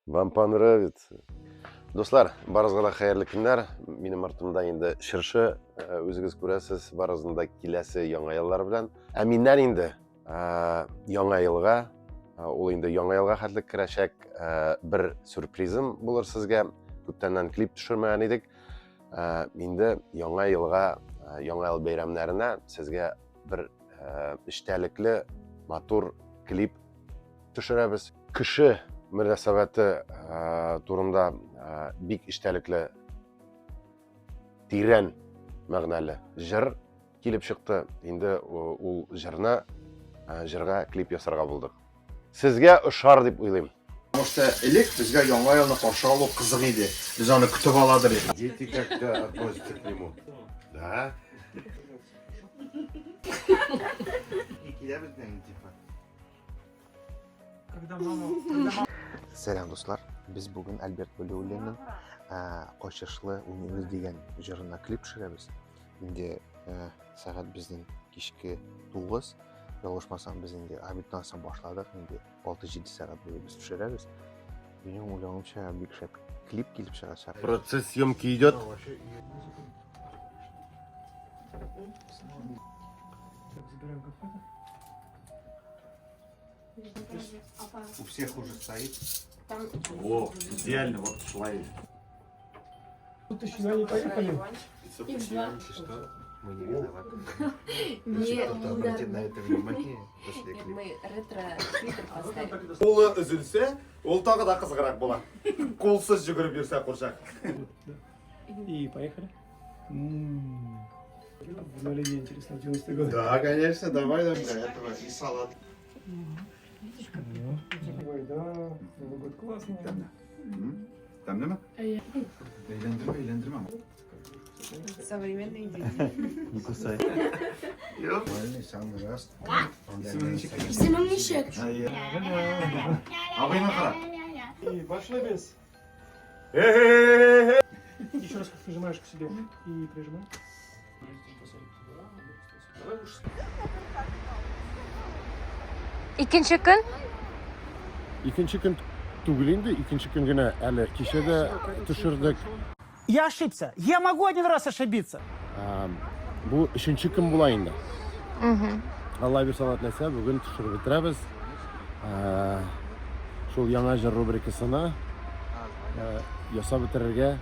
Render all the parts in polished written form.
Вам понравится. Дуслар, барыгызга да хәерле көннәр. Минем артымда инде чыршы, э, үзегез күрәсез, барыгызны да киләсе яңа еллар белән. Ә миннән инде э, яңа елга, э, ул инде яңа елга хәтле керәчәк бер сюрпризым булыр сезгә. Күптәннән клип төшермәгән идек. Инде яңа елга, яңа ел бәйрәмнәренә сезгә бер эчтәлекле, матур клип төшерәбез. Кеше мөнәсәбәте турында бик эчтәлекле, тирән мәгънәле җыр килеп чыкты. Инде ул җырны җырга клип ясарга булдык. Сезгә ошар дип уйлыйм. Потому что элек безгә Яңа елны каршы алу кызык иде. Без аны көтеп аладыр идек. Дети как-то относятся к нему. Да? Киләбез дә инде, типа. Когда мама... Сәлам, дуслар. Без бүген Альберт Вәлиуллинның Качышлы уйныйбыз дигән җырына клип төшерәбез. Инде сәгать безнең кичке 9. Ялгышмасам, без инде обедтан соң башладык. Инде 6-7 сәгать буе без төшерәбез. Минем уйлавымча, бик шәп клип килеп чыгачак. Процесс съемки идет. Так, забираем конфеты. У всех уже стоит. О, идеально, вот шла. Тут еще не поехали. Что? Мы не виноваты. Не, Кто-то обратит на это внимание после Нет, клипа. мы ретро-свитер поставим. Кулы өзелсә, ул тагы да кызыграк була. Кулсыз йөгереп йөрсә курчак. И поехали. М. Обновление интересно, в 90-е годы. Да, конечно, давай нам для этого и салат. Ой, да, Новый год классный. Тәмлеме? Әйләндермә, әйләндермә. Современные дети. Не кусай. Нормальный, самый раз. Исемең ничек? Абыйны кара. И пошли без. Еще раз прижимаешь к себе и прижимай. Давай лучше. Икенче көн? Икенче көн түгел инде, икенче көн генә әле кичә дә төшердек. Я ошибся. Я могу один раз ошибиться. Бу өченче көн була инде. Алла бирсә, Алла теләсә, бүген төшереп бетерәбез. Шул яңа җыр рубрикасына ясап бетерергә,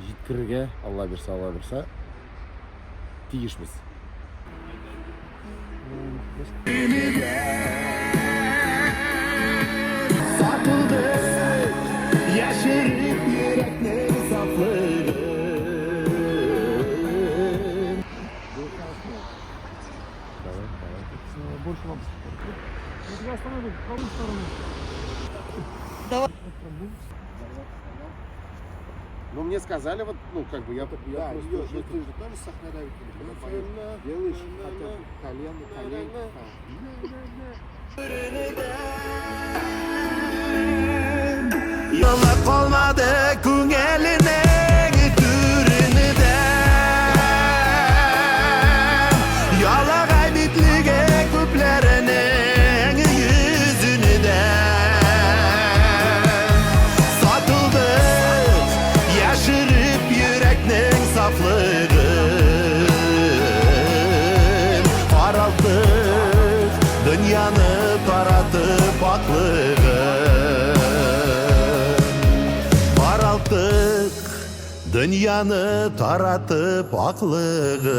җиткерергә, Алла бирсә, Алла бирсә, тиешбез. Яшереп йөрәкнең сафлыгын. Давай, давай. Больше вам. Ну, тебя остановим, в правую сторону. Ну, мне сказали, вот, ну, как бы, я Да, просто... идешь, ну ты же тоже сахнада ведь, когда поешь, делаешь хотя бы колено, коленки там. Яла калмады күңеленең түрендә. Ялагай битлеге күпләренең йөзендә. Сатылды яшереп йөрәкнең сафлыгын. Каралттык дөньяны таратып аклыгын. Каралттык дөньяны таратып аклыгын.